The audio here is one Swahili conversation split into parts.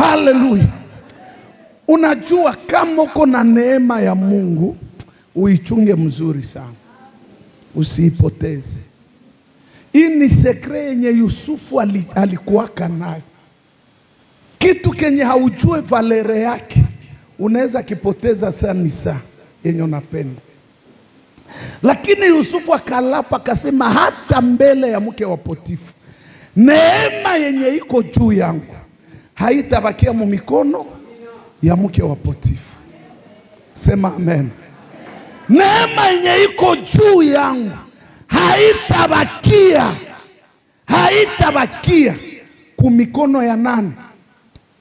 Haleluya! Unajua, kama uko na neema ya Mungu uichunge mzuri sana, usiipoteze. Hii ni secret yenye Yusufu alikuwaka nayo. Kitu kenye haujue valeur yake unaweza kipoteza saa ni saa yenye unapenda. Lakini Yusufu akalapa akasema, hata mbele ya mke wa Potifa, neema yenye iko juu yangu haitabakia mu mikono ya mke wa Potifa. Sema amen. Neema yenye iko juu yangu haitabakia kumikono ya nani?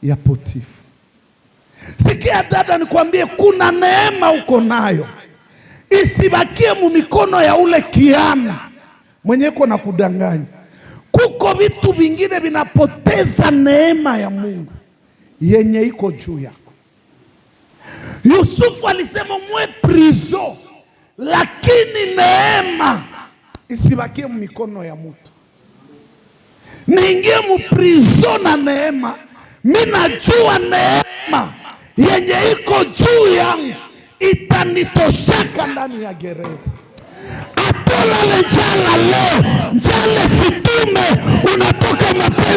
Ya Potifa. Sikia dada, nikwambie, kuna neema uko nayo, isibakie mu mikono ya ule kiana mwenye iko na kudanganya. Kuko vitu vingine vinapoteza neema ya Mungu yenye iko juu yako. Yusufu alisema mwe prison, lakini neema isibakie mikono ya mtu. Niingie mu prison na neema, mi najua neema yenye iko juu yangu itanitoshaka ndani ya gereza. Atolale njala leo, njala situme, unatoka mapenzi.